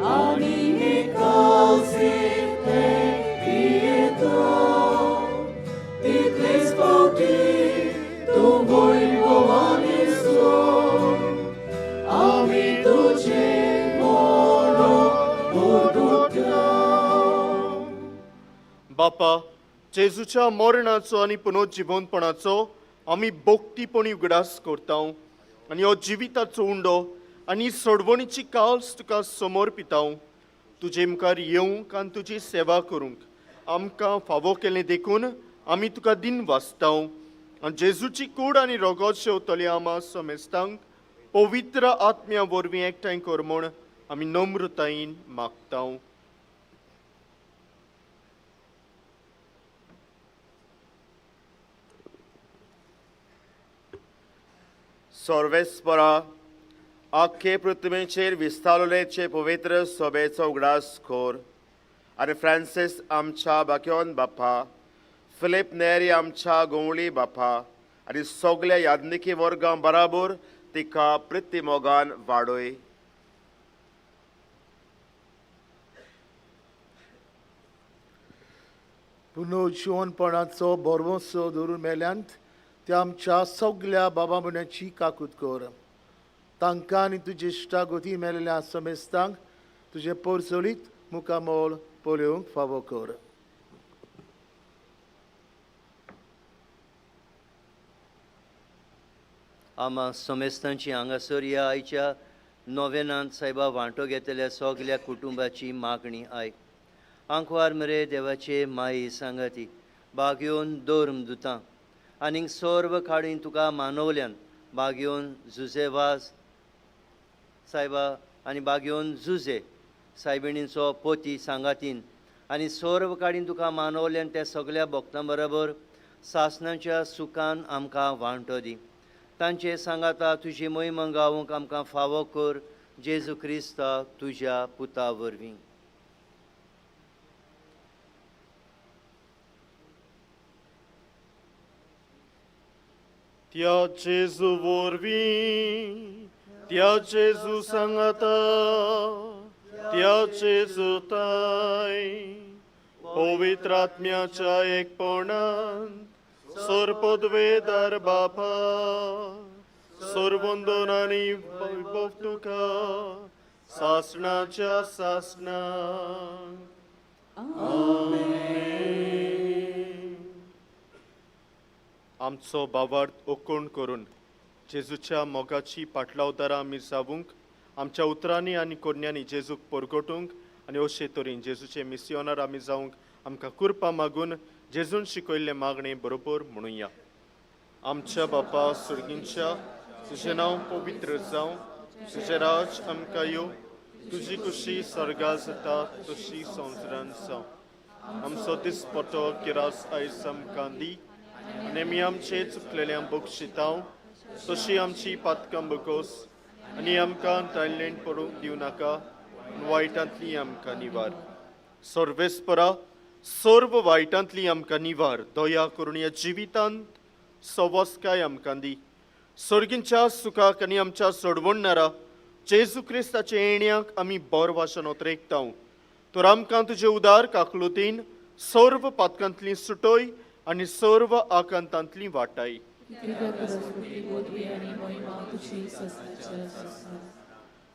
आनी हे कालसेंतलें पियेता, तितलेच फावटी तूं वैभवान सोड आमी तुजें मरण परगट्टा. बापा, जेजूच्या मरणाचो आनी पुनर्जिवंतपणाचो आमी भक्तीपणी उगडास करता आनी हो जिविताचो उंडो आनी सोडवणीची काल्स तुका समर्पिता. तुजे मुखार येवंक आनी तुजी सेवा करूंक आमकां फावो केलें देखून आमी तुका दिन वाचता. आनी जेजूची कूड आनी रगत शेवतली आमा समेस्तांक पवित्र आत्म्या वरवीं एकठांय कर म्हूण आमी नम्रतायेन मागता. सर्वेस्परा, आख्खे पृथ्वीचेर विस्तारलेचे पवित्र सभेचो उगडास कर आनी फ्रांसीस आमच्या बाक्योन बाप्पा, फिलीप नेरी आमच्या गोंवळी बाप्पा आनी सगल्या याज्ञिकी वर्गां बराबर तिका प्रिती मोगान वाडय. पुनर्जिवनपणाचो भरवंसो धरून मेल्यांत त्या आमच्या सगल्या बाबा भयणाची काकूत कर. तांकां आनी तुजे इश्टागती मेळिल्ल्या समेस्तांक तुजें पोरसोलीत मुखामळ पळोवंक फावो कर. आमा समेस्तांची हांगासर ह्या आयच्या नोवेनांत सायबा वांटो घेतल्या सगल्या कुटुंबाची मागणी आयक. आंकवार मरे देवाचे माई सांगाती बागयोन दर्म दुतां आनीक सर्व काडीन तुका मानवल्यान बागयोन जुजे वाज सायबा आनी बागयोन जुजे सायबिणींचो पोती सांगातीन आनी सर्व काडीन तुका मानवल्यान त्या सगळ्या भक्तां बरोबर सासणाच्या सुखान आमकां वांटो दी. तांचे सांगाता तुजी मोहिमा गावंक आमकां फावो कर जेजू क्रिस्ता तुज्या पुता वरवीं. त्या जेजू वरवीं, त्या जेजू सांगाता, त्या जेजू ताय पवित्र आत्म्याच्या एकपणान सर्वपदवेदार बापा सर्वंदन आनी वैभव तुका सासणाच्या सासणाक. आमेन. आमचो बावार्थ ओकोण करून जेजूच्या मोगाची पाटलावदारां आमी जावूंक आमच्या उतरांनी आनी कोरण्यांनी जेजूक परगटूंक आनी अशे तरेन जेजूचे मिसियोनार आमी जावंक आमकां कृपा मागून जेजून शिकयल्लें मागणें बरोबर म्हणुया. आमच्या बापा सुर्गींच्या, तुजें नांव पवित्र जावं, तुजें राज आमकां येवं, तुजी कुशी सर्गा जाता तशी संवसारांत जावं. आमचो दिसपटो किरास आयज आमकां दी आनी आमी आमचे चुकलेल्यांक बक्षितांव तशी आमची पातकां बकोस आनी आमकां तायलेंत पडूंक दिवं नाका, वायटांतली आमकां निवार. सर्वेस्परा सर्व वायटांतली आमकां निवार, दया करून ह्या जिवितांत सवस्काय आमकां दी. सर्गींच्या सुखाक आनी आमच्या सोडवणणारा जेजू क्रिस्ताच्या येण्याक आमी बर वाशन ओतरेकतांव. तर आमकां तुजे उदार काकलुतीन सर्व पातकांतली सुटोय आनी सर्व आकांतांतली वाटाय.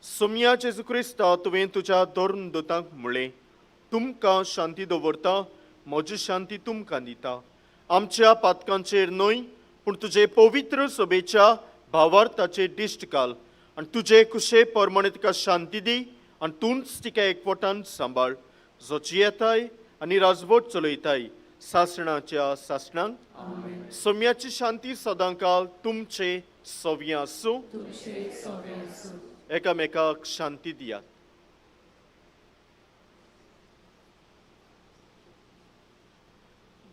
सोम्या जेजू क्रिस्ता, तुवें तुज्या धर्म दुतांक म्हळें, तुमकां शांती दवरता, म्हजी शांती तुमकां दिता. आमच्या पातकांचेर न्हय पूण तुजे पवित्र सभेच्या भावार्थाचेर दिश्ट घाल आनी तुजे कुशे प्रमाणे तुका शांती दी आनी तूंच तिका एकवटान सांबाळ, जो जियेताय आनी राजवट चलयताय सासणाच्या सासणांक. सोम्याची शांती सदांकाल तुमचे सव्यां आसूं. एकामेकाक शांती दियात.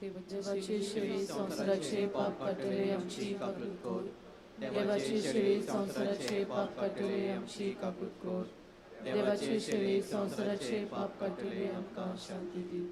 देवाची शेळी संवसाराचे पाप काडटले आमची काकूत कर. देवाची शेळी संवसाराचे पाप काडटले आमची काकूत कर. देवाची शेळी संवसाराचे पाप काडटले आमकां शांती दी.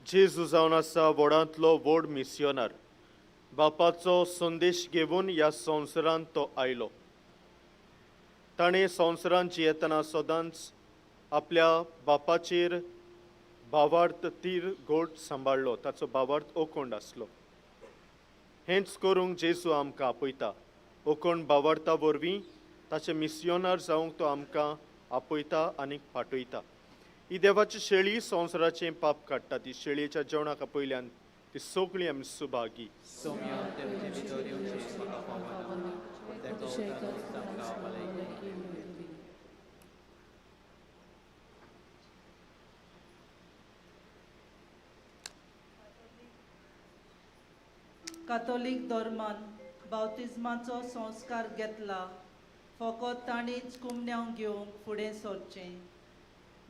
जेजू जावन आसा व्हडांतलो व्हड मिसियोनार. बापाचो संदेश घेवन ह्या संवसारांत तो आयलो. ताणें संवसारांत जियेतना सदांच आपल्या बापाचेर भावार्थ तीर गोड सांबाळ्ळो, ताचो भावार्थ ओकोंड आसलो. हेंच करूंक जेजू आमकां आपयता. ओकोंड भावार्था वरवीं ताचे मिसियोनार जावंक तो आमकां आपयता आनी पाठयता. ही देवाची शेळी संवसाराचें पाप काडटा. ती शेळयेच्या जेवणाक आपयल्यान ती सगळी आमी सुभागी. कातोलीक धर्मान बाप्तिज्माचो संस्कार घेतला फकत तांणीच कुमन्यांव घेवंक फुडें सरचें.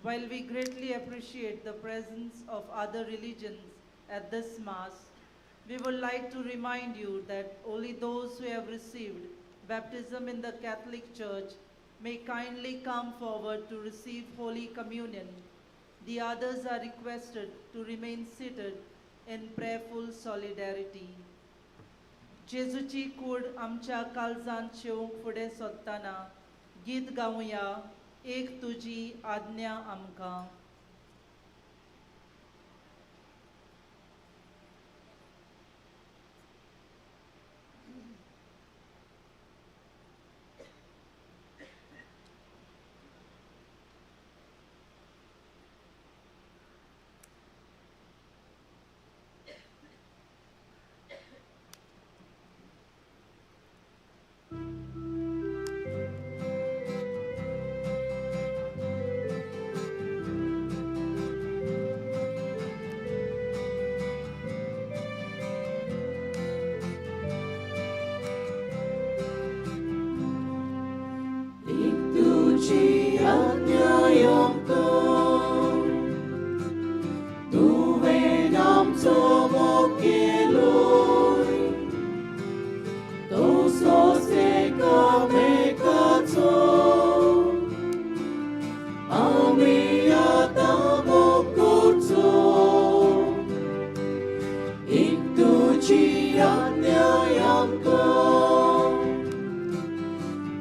While we greatly appreciate the presence of other religions at this Mass, we would like to remind you that only those who have received baptism in the Catholic Church may kindly come forward to receive Holy Communion. The others are requested to remain seated in prayerful solidarity. जेजूची कूड आमच्या काळजांत शेवंक फुडें सोदतना गीत गावया एक तुजी आज्ञा आमकां. एक तुजी आज्ञा आमकां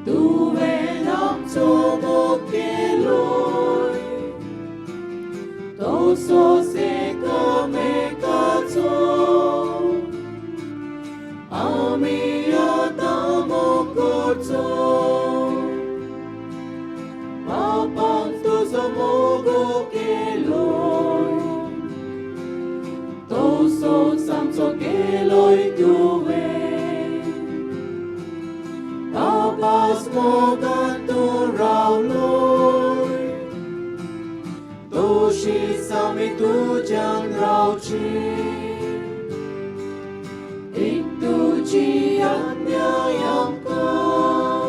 तुवें आमचो मोग केलोय तसोच एकामेकाचो आमी आतां मोग करचो बापान तुजो मोग केलोय तसोच आमचो केलोय तुवें बापास मोगान तूं रावलोय तशीच आमी तुज्यान रावची एक तुजी आज्ञा आमकां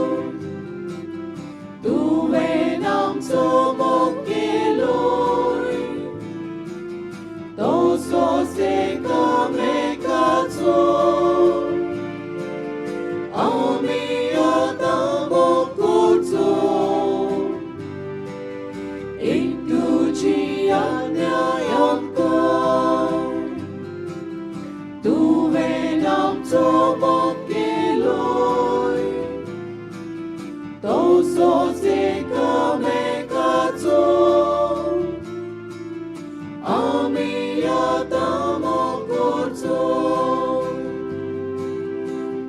तुवें आमचो मोग केलोय तसोच एकामेकाचो आमी आतां मोग करचो एक तुजी आज्ञा आमकां तुवें आमचो मोग केलोय तसोच एकामेकाचो आमी आतां मोग करचो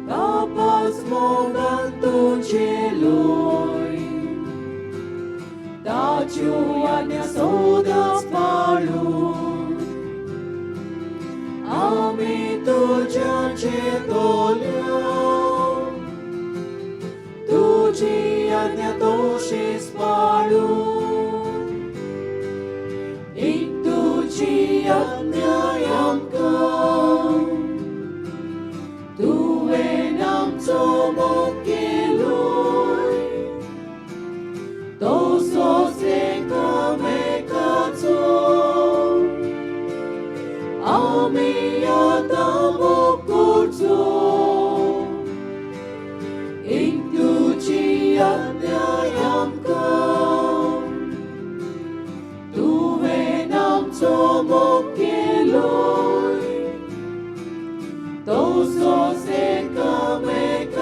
बापास मोगान तूं झेलोय ताच्यो आज्ञा सदांच पाळून आमी तुज्यान झेतोल्या तुजी आज्ञा तशीच पाळून एक तुजी आज्ञा आमकां तुवें आमचो मोग केलोय तसोच एकामेकाचो आमी आतां मोग करचो एक तुजी आज्ञा आमकां तुवें आमचो मोग केलोय तसोच एकामेकाचो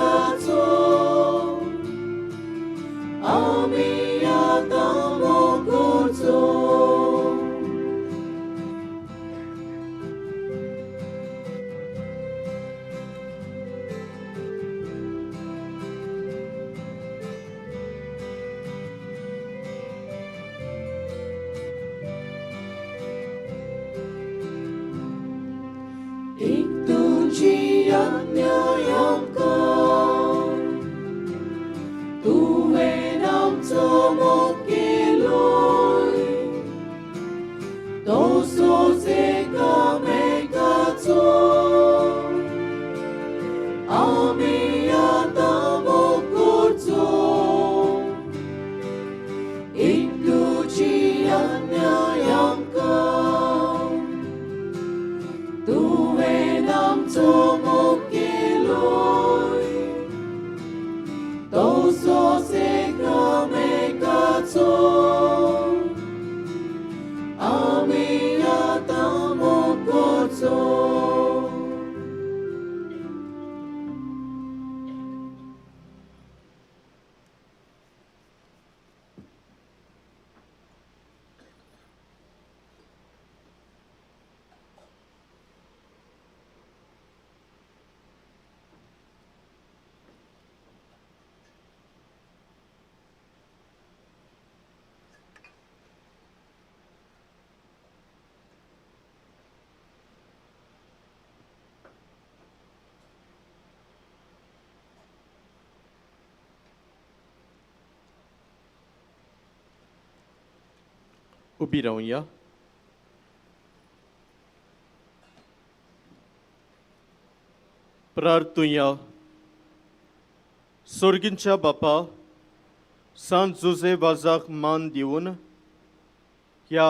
आमी आतां मोग करचो. एक तुजी आज्ञा आमकां तुवें आमचो मोग केलोय तसोच एकामेकाचो आमी आतां मोग करचो एक तुजी आज्ञा आमकां तुवें आमचो मोग केलोय तसोच एकामेकाचो आमी आतां मोग करचो. उबी रावया. प्रार्थुया. सोर्गींच्या बापा, सांत जुजे वाजाक मान दिवन ह्या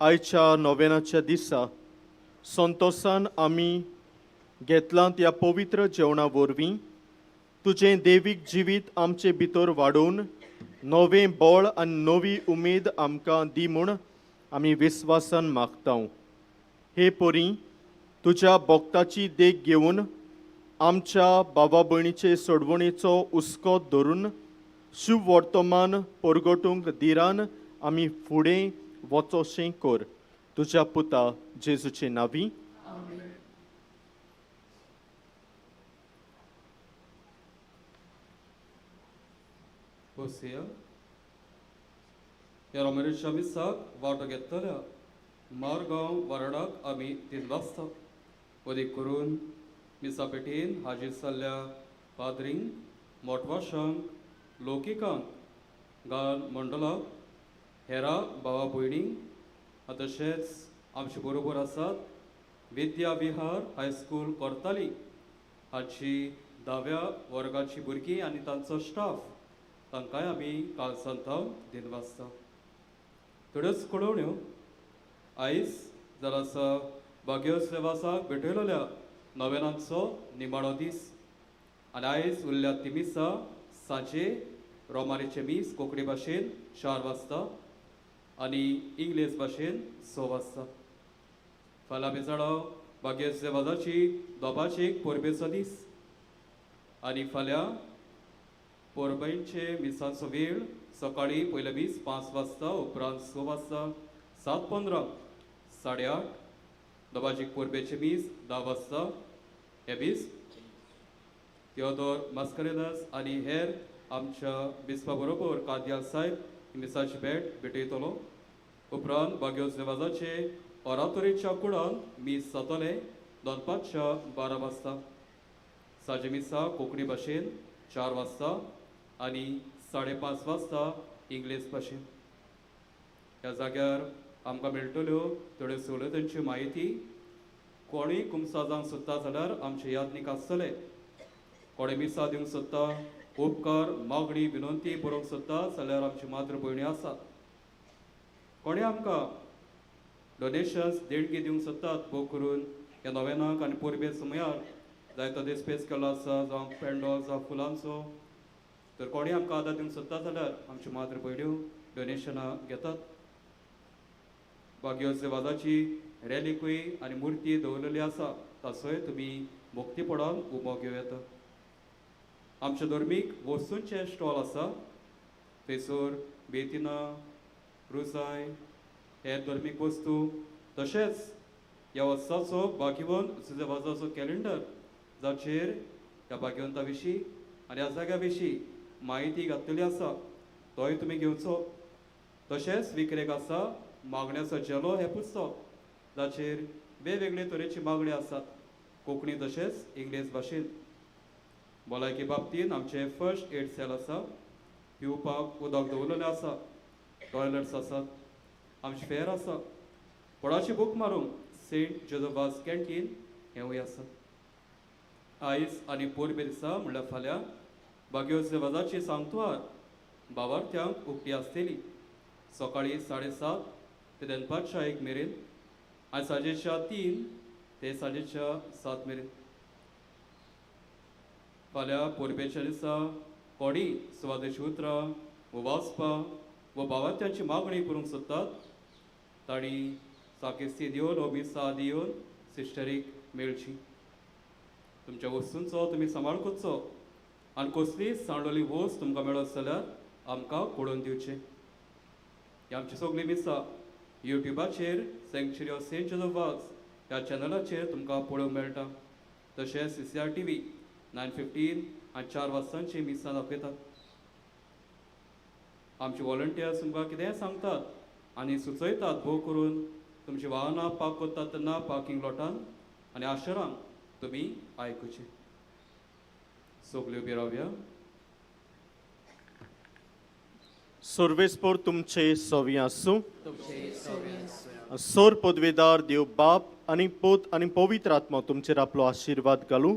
आयच्या नोवेनाच्या दिसा संतोसान आमी घेतलां त्या पवित्र जेवणा वरवीं तुजें देवीक जिवीत आमचे भितर वाडोवन नवें बळ आनी नवी उमेद आमकां दी म्हूण आमी विस्वासान मागता. हे परी तुज्या भक्ताची देख घेवन आमच्या बाबा भयणीचे सोडवणेचो हुस्को धरून शुभ वर्तमान परगटूंक धिरान आमी फुडें वचोशें कर. तुज्या पुता जेजूचे नांवी. बसया. ह्या रोमेरीच्या मिसाक वांटो घेतल्या मारगांव वारडाक आमी 3 वाजता अदीक करून मिसा पेटीन हाजीर जाल्ल्या पाद्रींक, मोटवाशांक, लौकिकांक, गान मंडळाक, हेरा भावा भयणींक, तशेंच आमचे बरोबर आसात विद्या विहार हायस्कूल कोरताली हाची 10व्या वर्गाची भुरगीं आनी तांचो स्टाफ, तांकांय आमी काल सांताव 3 वाजता. थोड्योच कळोवण्यो. आयज जाल्यार आसा भाग्योत्सवासाक भेटयलेल्या नोवेनांचो निमाणो दीस आनी आयज उरल्या ती मिसां सांजे रोमारीचें मीस कोंकणी भाशेन 4 वाजता आनी इंग्लीश भाशेन 6 वाजता. फाल्यां आमी जाणा भाग्योत्सवाची दोबाची परबेचो दीस आनी फाल्यां परबेचे मिसांचो वेळ सकाळीं पयलें मीस 5 वाजता, उपरांत 6 वाजता, 7:15, 8:30, दोबाजीक परबेचें मीस 10 वाजता. हें मीस थियोदोर मास्करेन्हास आनी हेर आमच्या बिस्पा बरोबर कादयाल साहेब मिसाची भेट भेटयतलो. उपरांत भाग्योत्सवाचे ओरातोरीच्या कुडान मीस जातलें दनपारच्या 12 वाजता. साजे मिसा कोंकणी भाशेन 4 वाजता आनी 5:30 वाजता इंग्लीश भाशेन. ह्या जाग्यार आमकां मेळटल्यो थोड्यो सवलतींची म्हायती. कोणूय कुमसा जावंक सोदता जाल्यार आमचे यादनीक आसतले. कोणें मिसा दिवंक सोदता, उपकार, मागणी, विनंती बरोवंक सोदता जाल्यार आमची मात्र भयणी आसात. कोणें आमकां डोनेशन्स देणगी दिवंक सोदतात, भोव करून ह्या नोवेनाक आनी परबे समयार जायतो देस्पेस केल्लो आसा, जावं पेंडो जावं फुलांचो, तर कोणें आमकां आदार दिवंक सोदता जाल्यार आमच्यो मात्र भयण्यो डोनेशनां घेतात. भाग्योत्सवाची रेलिकूय आनी मुर्ती दवरलेली आसा, ताचोय तुमी मुक्तीपणान उमो घेवं येता. आमच्या धर्मीक वस्तूंचें स्टॉल आसा, थंयसर बेतिनां, रुजाय, हेर धर्मीक वस्तू, तशेंच ह्या वर्साचो भाग्यवंत जुजेवाजाचो कॅलेंडर जाचेर ह्या भाग्यवंता विशीं आनी ह्या जाग्या विशीं म्हायती घातलेली आसा, तोय तुमी घेवचो. तशेंच विक्रेक आसा मागण्याचो झेलो हें पुस्तक जाचेर वेगवेगळे तरेची मागण्यो आसात कोंकणी तशेंच इंग्लीश भाशेन. भलायकी बाबतींत आमचें फर्स्ट एड सेल आसा, पिवपाक उदक दवरलेलें आसा, टॉयलट्स आसात, आमचें फेर आसा, पोडाची बूक मारूंक सेंट जोजफ वाज कॅन्टीन हेंवूय आसा. आयज आनी परबे दिसा म्हणल्यार फाल्यां भाग्योत्सवाची सांगतवार भावार्थ्यांक उक्ती आसतली सकाळीं 7:30 ते दनपारच्या 1 मेरेन आनी सांजेच्या 3 ते सांजेच्या 7 मेरेन. फाल्यां परबेच्या दिसा कोणी सुवातेची उतरां वो वाचपाक वो भावार्थ्यांची मागणी करूंक सोदतात तांणी साकिस्तीन येवन वो मिसा आदी येवन सिस्टरीक मेळची. तुमच्या वस्तूंचो तुमी सांबाळ करचो आनी कसलीय सांडवली वस्त तुमकां मेळत जाल्यार आमकां कळोवन दिवचें. ही आमची सगळीं मिसां युट्युबाचेर Sanctuary of Saint Joseph Vaz ह्या चॅनलाचेर तुमकां पळोवंक मेळटा. तशेंच CCR TV 9:15 आनी 4 वाजतांची मिसां दाखयतात. आमचे वॉलंटियर्स तुमकां कितेंय सांगतात आनी सुचयतात, भोव करून तुमची वाहनां पार्क करतात तेन्ना पार्किंग लॉटान आनी आशरांक तुमी आयकुचें. सगल्यो उबी रावया. सर्वेस्पोर तुमचे सवी आसूं. सोर पदवेदार देव बाप आनी पोत आनी पवित्र आत्मा तुमचेर आपलो आशिर्वाद घालूं.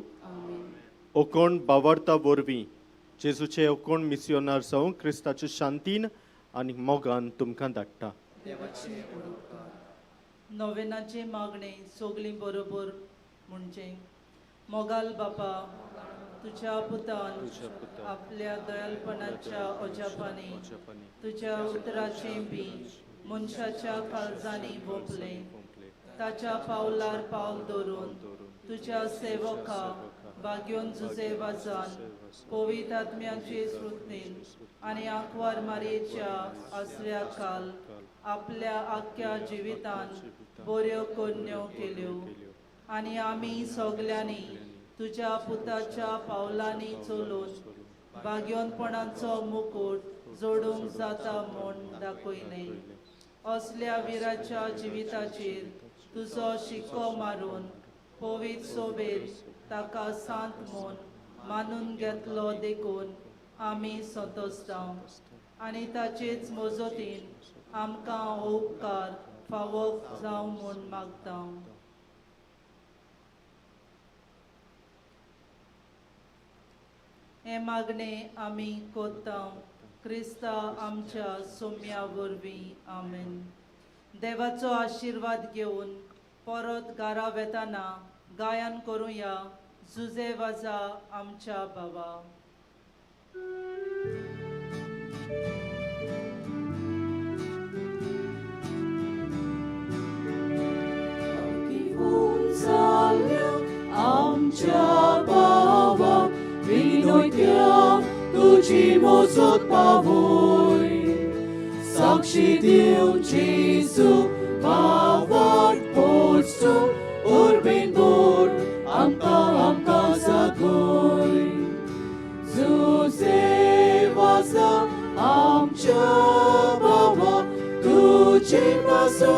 ओकोण बावडता वरवीं जेजूचे ओकोण मिसियोनार जावं क्रिस्ताचे शांतीन आनी मोगान तुमकां धाडटा. नोवेनाचे मागणे सगळीं बरोबर म्हणचें. मोगाल बापा, तुझ्या पुतान आपल्या दयालपणाच्या अजापांनी तुझ्या उतराचें बी मनशाच्या काळजांनी वोंपलें. ताच्या पावलार पावल दवरून तुज्या सेवका बाग्योन जुजे वाजान पवित्र आत्म्याचे स्मृतीन आनी आंकवार मारयेच्या आसऱ्या काल आपल्या आख्ख्या जिवितान बऱ्यो कोन्न्यो केल्यो आनी आमी सगल्यांनी तुज्या पुताच्या पावलांनी चलून बाग्योनपणाचो मुकूट जोडूंक जाता म्हूण दाखयलें. असल्या विराच्या जिविताचेर तुजो शिक्को मारून पवित्र सोबेर ताका सांत म्हूण मानून घेतलो देखून आमी संतोशता आनी ताचेच मजतीन आमकां हो उपकार फावो जावं म्हूण मागता. हें मागणें आमी कोत्ता क्रिस्ता आमच्या सोम्या वरवीं. आमेन. देवाचो आशिर्वाद घेवन परत घरा वेताना गायन करुया जुजे वाजा आमच्या बाबा. आमच्या बाबा विनोद्या तुजी मोजत पावय साक्षी दिवन जेजू बावाट पोचू उर्बेन बोर आमकां आमकां जागय जुजे वाजा आमच्या बाबा तुजे पासो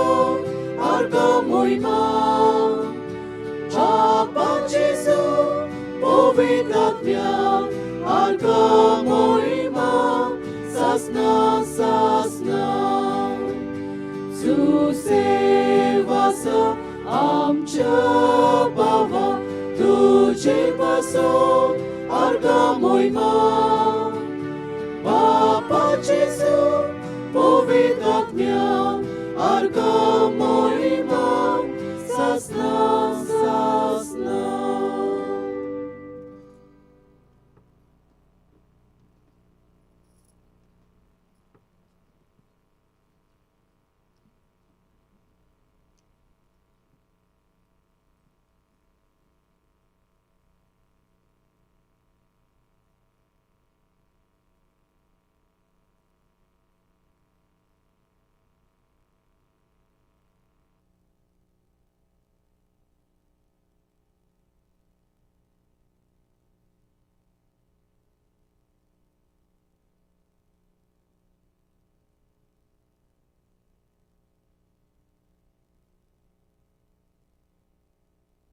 अर्गा मोहिमा Papa Jesu, पवित्र आत्म्या अर्गा मोहिमा सासना सासना जुजे वाजा आमच्या बाबा तुजे पासो अर्गा मोहिमा Papa Jesu, पवित्र आत्म्या अर्गा मोहिमा सासना.